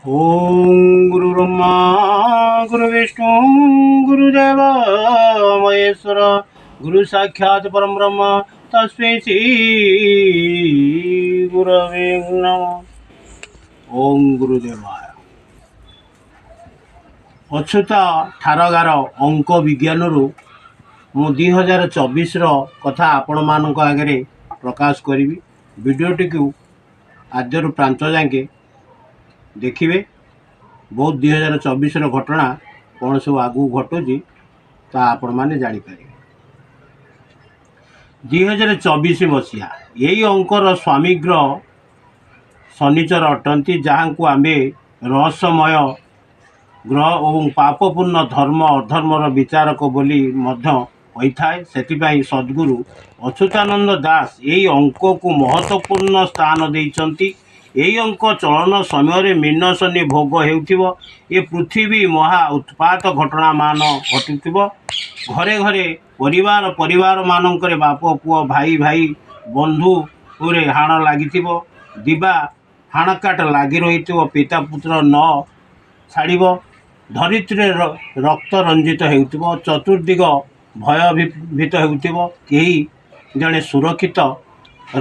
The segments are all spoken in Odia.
ଓଁ ଗୁରୁ ବ୍ରହ୍ମା ଗୁରୁ ବିଷ୍ଣୁ ଗୁରୁଦେବ ମହେଶ୍ୱର, ଗୁରୁ ସାକ୍ଷାତ ପରମ ବ୍ରହ୍ମ ତସ୍ମୈ ଶ୍ରୀ ଗୁରବେ ନମଃ। ଓଁ ଗୁରୁଦେବାୟ। ଅଛୁତ ଠାରଗାର ଅଙ୍କ ବିଜ୍ଞାନରୁ ମୁଁ 2024ର କଥା ଆପଣମାନଙ୍କ ଆଗରେ ପ୍ରକାଶ କରିବି। ଭିଡ଼ିଓଟିକୁ ଆଦ୍ୟରୁ ପ୍ରାନ୍ତ ଯାକେ ଦେଖିବେ। ବହୁତ 2024ର ଘଟଣା କ'ଣ ସବୁ ଆଗକୁ ଘଟୁଛି, ତା ଆପଣମାନେ ଜାଣିପାରିବେ। 2024 ମସିହା ଏଇ ଅଙ୍କର ସ୍ୱାମୀ ଗ୍ରହ ଶନିଚର ଅଟନ୍ତି, ଯାହାଙ୍କୁ ଆମେ ରହସ୍ୟମୟ ଗ୍ରହ ଏବଂ ପାପପୂର୍ଣ୍ଣ ଧର୍ମ ଅଧର୍ମର ବିଚାରକ ବୋଲି ମଧ୍ୟ କହିଥାଏ। ସେଥିପାଇଁ ସଦ୍ଗୁରୁ ଅଚ୍ୟୁତାନନ୍ଦ ଦାସ ଏଇ ଅଙ୍କକୁ ମହତ୍ତ୍ୱପୂର୍ଣ୍ଣ ସ୍ଥାନ ଦେଇଛନ୍ତି। ଏହି ଅଙ୍କ ଚଳନ ସମୟରେ ମୀନ ଶନି ଭୋଗ ହେଉଥିବ। ଏ ପୃଥିବୀ ମହା ଉତ୍ପାତ ଘଟଣାମାନ ଘଟୁଥିବ। ଘରେ ଘରେ, ପରିବାର ପରିବାରମାନଙ୍କରେ, ବାପ ପୁଅ, ଭାଇ ଭାଇ, ବନ୍ଧୁରେ ହାଣ ଲାଗିଥିବ। ଦିବା ହାଣକାଟ ଲାଗି ରହିଥିବ। ପିତା ପୁତ୍ର ନ ଛାଡ଼ିବ। ଧରିତ୍ରୀରେ ରକ୍ତ ରଞ୍ଜିତ ହେଉଥିବ। ଚତୁର୍ଦିଗ ଭୟଭୀତ ହେଉଥିବ। କେହି ଜଣେ ସୁରକ୍ଷିତ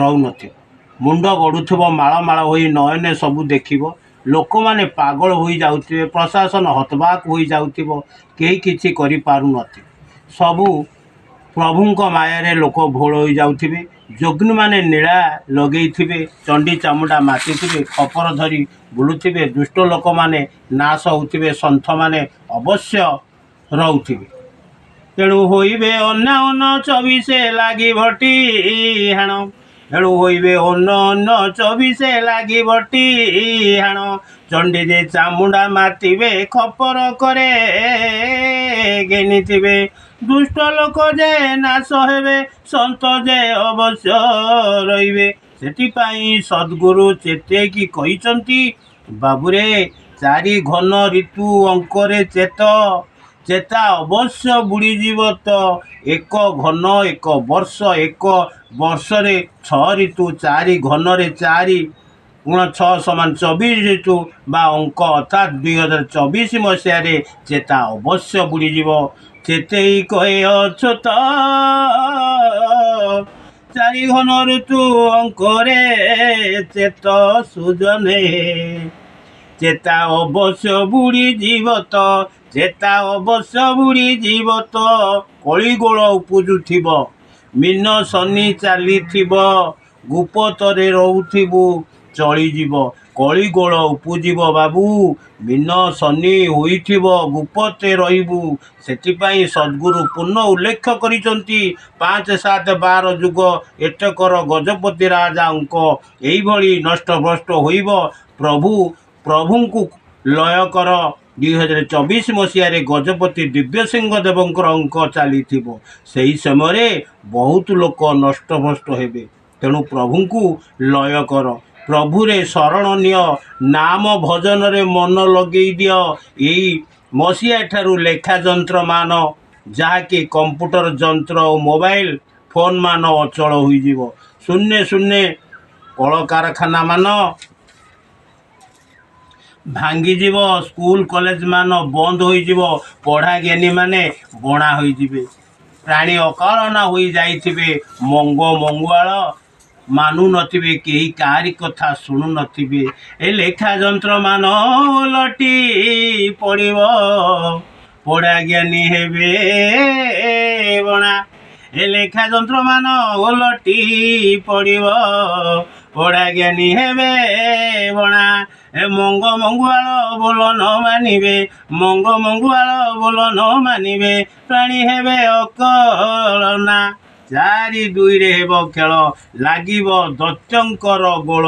ରହୁନଥିବ। ମୁଣ୍ଡ ଗଡ଼ୁଥିବ ମାଳ ମାଳ ହୋଇ, ନୟନେ ସବୁ ଦେଖିବ। ଲୋକମାନେ ପାଗଳ ହୋଇଯାଉଥିବେ। ପ୍ରଶାସନ ହତବାକ ହୋଇଯାଉଥିବ। କେହି କିଛି କରିପାରୁନଥିବେ। ସବୁ ପ୍ରଭୁଙ୍କ ମାୟାରେ ଲୋକ ଭୋଳ ହୋଇଯାଉଥିବେ। ଯୋଗିନୀମାନେ ନୀଳା ଲଗେଇଥିବେ, ଚଣ୍ଡୀ ଚାମୁଣ୍ଡା ମାତିଥିବେ, ଖପର ଧରି ବୁଲୁଥିବେ। ଦୁଷ୍ଟ ଲୋକମାନେ ନାଶ ହେଉଥିବେ, ସନ୍ଥମାନେ ଅବଶ୍ୟ ରହୁଥିବେ। ତେଣୁ ହୋଇବେ ଅନାଉନ ଚବିଶେ ଲାଗିବଟି ହାଣ। ଏଣୁ ହୋଇବେ ଅନ୍ନ ଅନ୍ନ ଚବିଶେ ଲାଗିବଟି ହାଣ। ଚଣ୍ଡୀରେ ଚାମୁଣ୍ଡା ମାତିବେ, ଖପର କରେ ଘେନିଥିବେ। ଦୁଷ୍ଟ ଲୋକ ଯେ ନାଶ ହେବେ, ସନ୍ଥ ଯେ ଅବଶ୍ୟ ରହିବେ। ସେଥିପାଇଁ ସଦ୍ଗୁରୁ ଚେତେଇକି କହିଛନ୍ତି, ବାବୁରେ, ଚାରି ଘନ ଋତୁ ଅଙ୍କରେ ଚେତ, ଚେତା ଅବଶ୍ୟ ବୁଡ଼ିଯିବ ତ। ଏକ ଘନ ଏକ ବର୍ଷ, ଏକ ବର୍ଷରେ 6 ଋତୁ। ଚାରି ଘନରେ 4 ଗୁଣ 6 ସମାନ 24 ଋତୁ ବା ଅଙ୍କ, ଅର୍ଥାତ୍ 2024 ମସିହାରେ ଚେତା ଅବଶ୍ୟ ବୁଡ଼ିଯିବ। ଚେତେଇ କହେ ଅଛୁତ, ଚାରି ଘନ ଋତୁ ଅଙ୍କରେ ଚେତ ସୁଜନେ, ଚେତା ଅବଶ୍ୟ ବୁଡ଼ିଯିବ ତ, ଚେତା ଅବଶ୍ୟ ବୁଡ଼ିଯିବ ତ। କଳିଗୋଳ ଉପୁଜୁଥିବ, ମୀନ ଶନି ଚାଲିଥିବ, ଗୁପତରେ ରହୁଥିବୁ ଚଳିଯିବ। କଳିଗୋଳ ଉପୁଜିବ ବାବୁ, ମୀନ ଶନି ହୋଇଥିବ, ଗୁପତେ ରହିବୁ। ସେଥିପାଇଁ ସଦ୍ଗୁରୁ ପୂର୍ଣ୍ଣ ଉଲ୍ଲେଖ କରିଛନ୍ତି, 5, 7, 12 ଯୁଗ ଏତକର ଗଜପତି ରାଜା ଅଙ୍କ ଏଇଭଳି ନଷ୍ଟଭ୍ରଷ୍ଟ ହୋଇବ। ପ୍ରଭୁ ପ୍ରଭୁଙ୍କୁ ଲୟ କର। 2024 ମସିହାରେ ଗଜପତି ଦିବ୍ୟସିଂହ ଦେବଙ୍କର ଅଙ୍କ ଚାଲିଥିବ। ସେହି ସମୟରେ ବହୁତ ଲୋକ ନଷ୍ଟଭ୍ରଷ୍ଟ ହେବେ। ତେଣୁ ପ୍ରଭୁଙ୍କୁ ଲୟ କର, ପ୍ରଭୁରେ ଶରଣ ନିଅ, ନାମ ଭଜନରେ ମନ ଲଗେଇ ଦିଅ। ଏଇ ମସିହା ଠାରୁ ଲେଖା ଯନ୍ତ୍ରମାନ, ଯାହାକି କମ୍ପ୍ୟୁଟର ଯନ୍ତ୍ର ଓ ମୋବାଇଲ ଫୋନ୍ ମାନ ଅଚଳ ହୋଇଯିବ। ଶୂନ୍ୟ ଶୂନ୍ୟ କଳକାରଖାନା ମାନ ଭାଙ୍ଗିଯିବ। ସ୍କୁଲ କଲେଜ ମାନ ବନ୍ଦ ହୋଇଯିବ। ପଢ଼ା ଜ୍ଞାନୀମାନେ ବଣା ହୋଇଯିବେ। ପ୍ରାଣୀ ଅକାଳନା ହୋଇଯାଇଥିବେ। ମଙ୍ଗ ମଙ୍ଗୁଆଳ ମାନୁନଥିବେ, କେହି କାହାରି କଥା ଶୁଣୁନଥିବେ। ଏ ଲେଖା ଯନ୍ତ୍ର ମାନ ଓଲଟି ପଡ଼ିବ, ପଢ଼ା ଜ୍ଞାନୀ ହେବେ ବଣା। ଏ ଲେଖା ଯନ୍ତ୍ର ମାନ ଓଲଟି ପଡ଼ିବ, ପଢ଼ା ଜ୍ଞାନୀ ହେବେ ବଣା। ଏ ମଙ୍ଗ ମଙ୍ଗୁଆଳ ବୋଲ ନ ମାନିବେ, ମଙ୍ଗ ମଙ୍ଗୁଆଳ ବୋଲ ନ ମାନିବେ, ପ୍ରାଣୀ ହେବେ ଅକଳନା। 4 2ରେ ହେବ ଖେଳ, ଲାଗିବ ଦୈତ୍ୟଙ୍କର ଗୋଳ।